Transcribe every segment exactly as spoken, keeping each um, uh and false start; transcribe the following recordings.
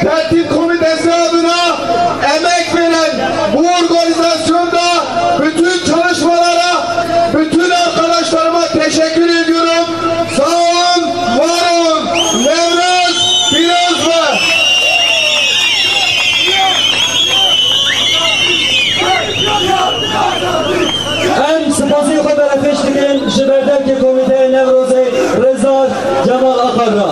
Tertip Komitesi adına emek veren bu organizasyonda bütün çalışmalara, bütün arkadaşlarıma teşekkür ediyorum. Sağ olun, var olun. Newroz pîroz be. Em spasî xwe berefêş dikin ji berdevkê Komîteya Newrozê Rêzdar Cemal Akar re.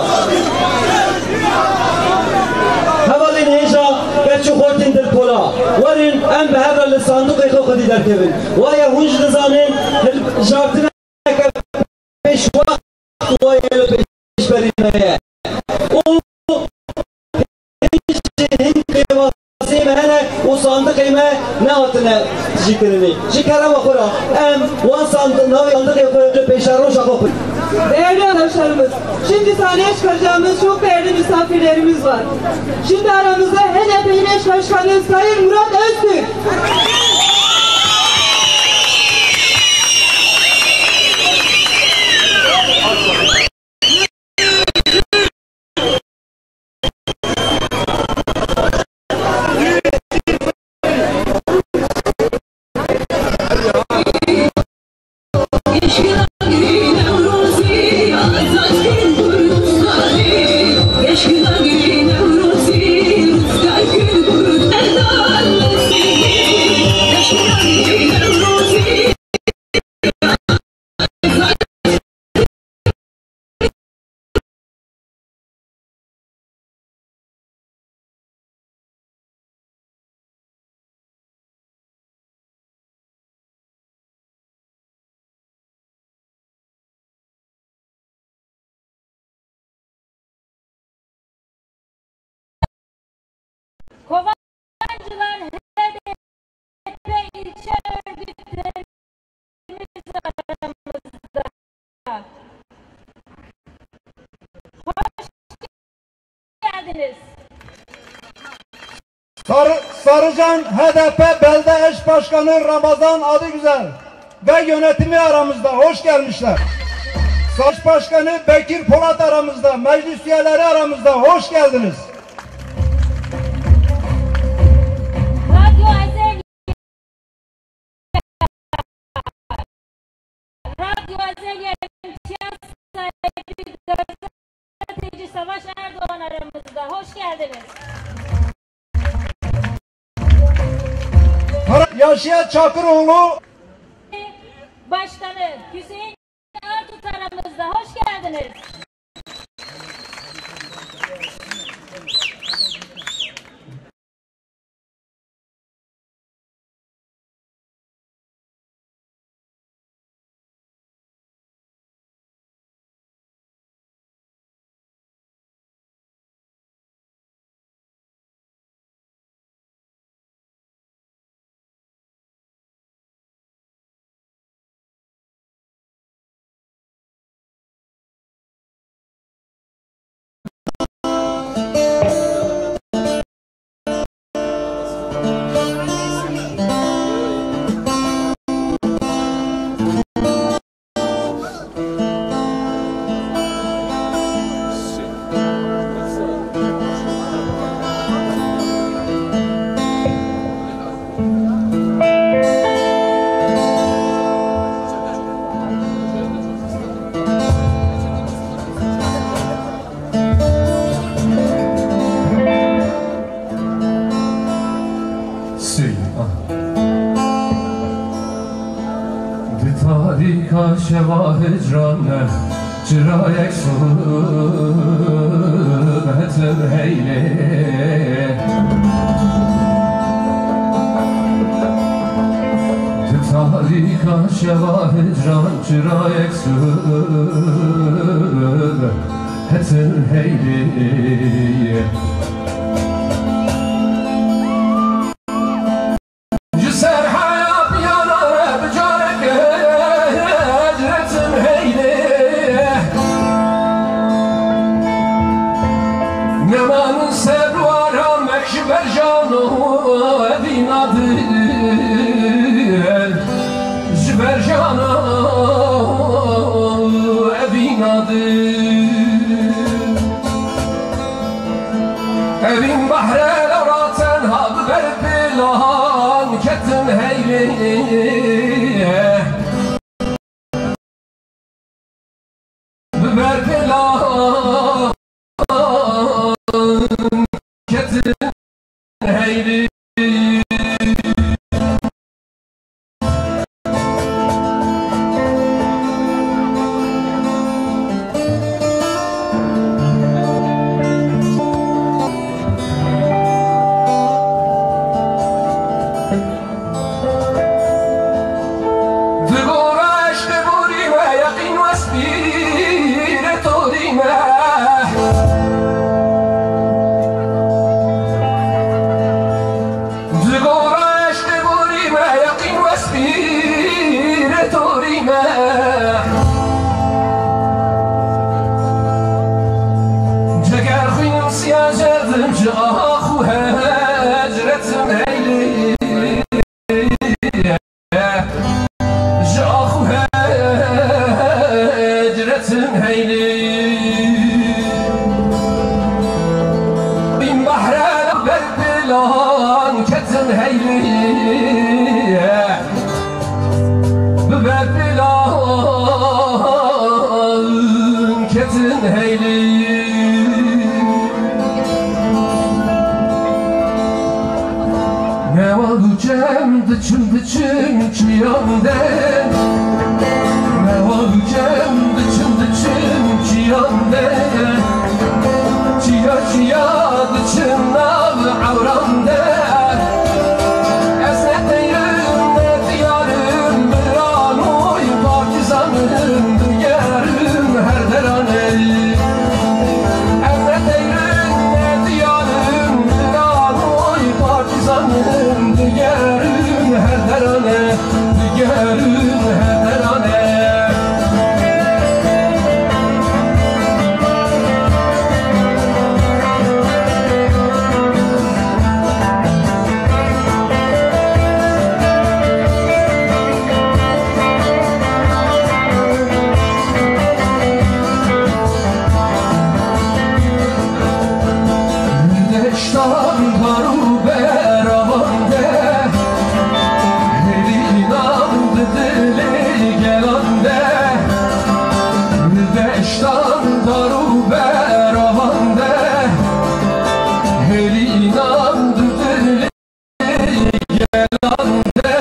Hevalên hêja keç û xortên dilpola, werin em bi hev re li sanduqê xwe xwedî derkevin. Waya hûn jî dizanin hilbijartineke pêşwext wayê li pêşberî me ye. Û Hîn jî hîn pêwasiyê me hene û sandiqê me nehatine tijîkirinê. Ji kerema xwe re em wan sand-, navê sandiqê xwe li pêşeroja xwe xwîn. Değerli arkadaşlarımız, şimdi sahneye çıkaracağımız çok değerli misafirlerimiz var. Şimdi aramızda H D P İl Eş Başkanı Sayın Murat Öztürk. Kovancılar H D P ilçe örgütlerimiz aramızda. Hoş geldiniz. Sarı-, Sarıcan H D P Belde Eş Başkanı Ramazan Adıgüzel ve yönetimi aramızda, hoş gelmişler. Eş Başkanı Bekir Polat aramızda, meclis üyeleri aramızda, hoş geldiniz. Radyo Ezel Radyo Ezelya imtiyaz sahibi gazeteci Savaş Erdoğan aramızda. Hoş geldiniz. Yaşar Çakıroğlu. Başkanı Hüseyin Artut aramızda. Hoş geldiniz. Di tarîka şeva hicran e, çirayek sibhetim heylê. Di tarîka şeva hicran, çirayek sibhetim heylê. Ji ser haya piyana re bi careke hicretim heylê. Nemanin ser wara mek ji ber jano evîna din, ji ber jano evîna din. Bîn behrê lewra tenha bi ber pilan ketin heylê. Bi ber pilan ketin heylê. Digora eşqê borî me, yeqîn west pîrê torî me. Digora eşqê borî me, yeqîn west pîrê torî me. Ceger xwînim siya jedim ji ax û hecretim heylê. Ji ax û hecretin heylê. Bîn behre ber pilan ketin heylê. Bi ber pilan ketin heylê. Newa diçim, diçim, diçim çiyan de. Newa diçim, diçim, diçim çiyan de. Çiya, çiya diçim nav ewran de. Ez ne teyrim, ne diyarim, biranoy partizanim, digerim her derane. Ez ne teyrim, ne diyarim, biranoy partizanim, digerim her derane, digerim her derane. Deştan dar û beravan de, hêlî înan di dilê gelan de. Deştan dar û beravan de, hêlî înan di dilê gelan de.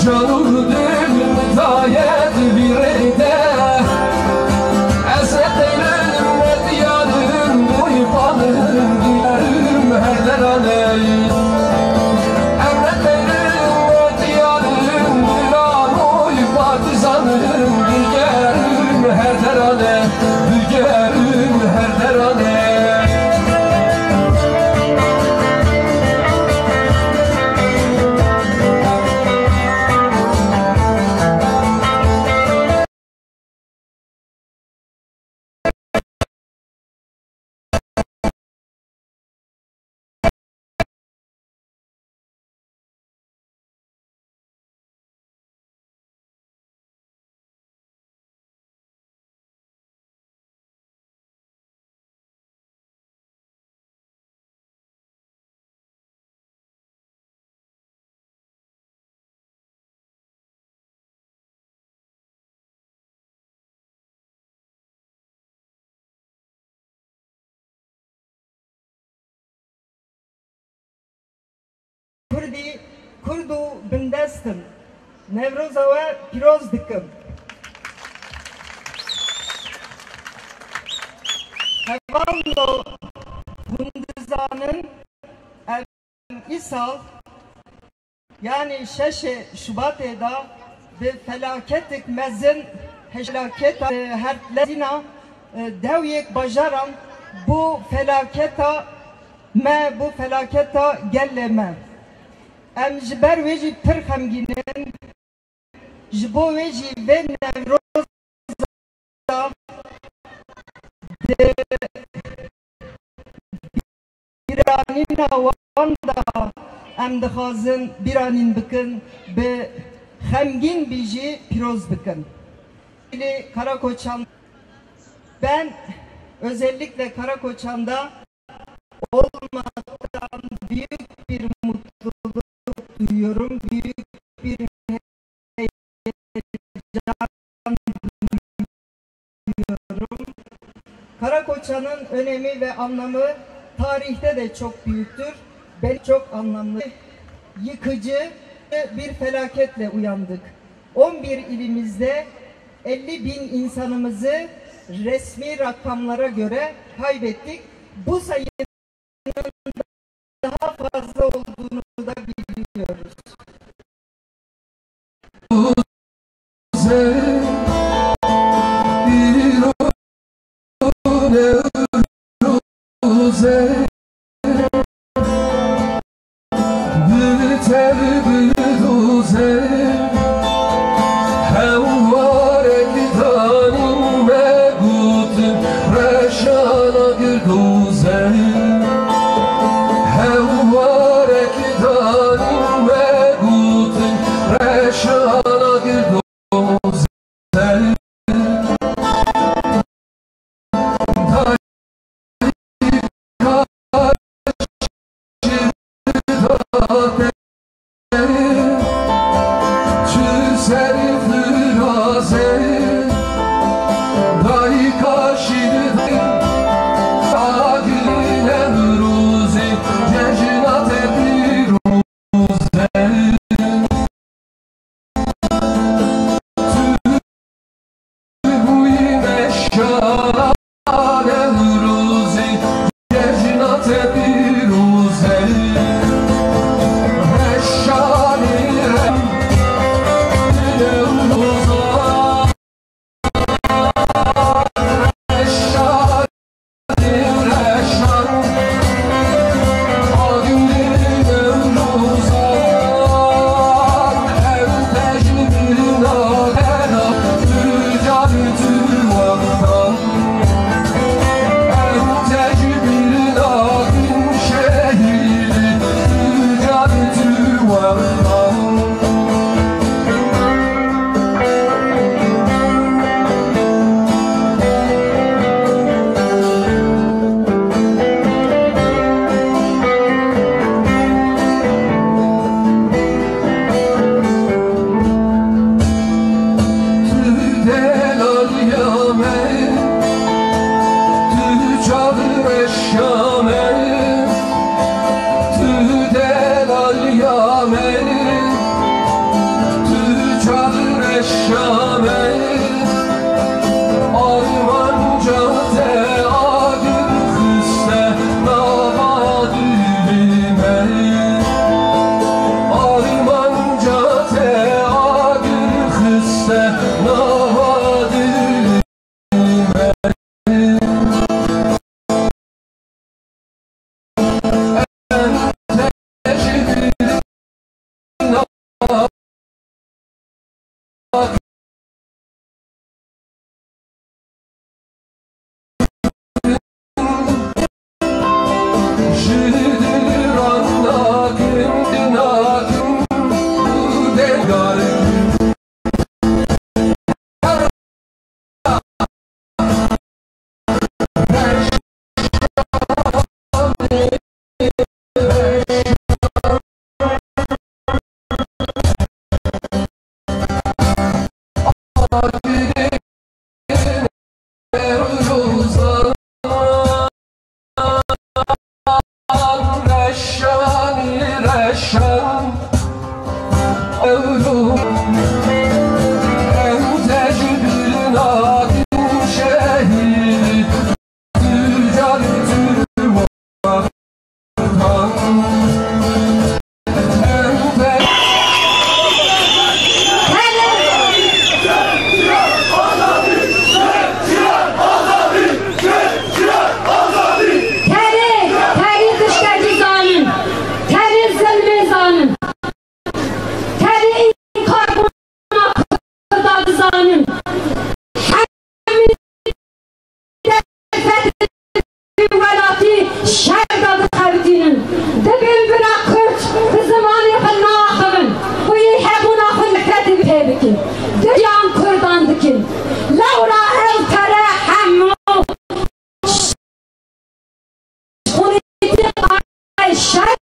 Can û dil min daye di vî rê de. Ez ne teyrim, ne diyarim, boy panim, digerim her derane. Ez ne teyrim, ne diyarim, biranoy partizanim, digerim her derane. Digerim her derane. Kurdî, Kurd û bindest im. Newroza we pîroz dikim. Hevalno, hûn dizanin, em îsal, yanî şeşê Şubatê de bi felaketik mezin, felaketa, e, herdlezîna, e, dewyek bajaran bû felaketa me, bû felaketa gelê me. Em ji ber wê jî pir xemgîn in. Ji bo wê jî vê Newroza di bîranîna wan de em dixwazin bîranîn bikin, bi xemgîn bî jî pîroz bikin. Lê Karakoçan, ben özellikle Karakoçan'da Karakoçan'ın önemi ve anlamı tarihte de çok büyüktür. Ben çok anlamlı. Yıkıcı bir felaketle uyandık. On bir ilimizde elli bin insanımızı resmi rakamlara göre kaybettik. Bu sayının daha fazla olduğunu da biliyoruz. Terê, terî tiştekî zanin, terê zilmê zanin, terê înkarkirina Kurda dizanin. Hemî derfetê welatî şer de dixebitînin. Dibên bira Kurd bi zimanê xwe naxivin û yê hebûna xwe nifretê pê bikin. Diyan Kurdan dikin. Lewra ew tere hemû xunîtî şer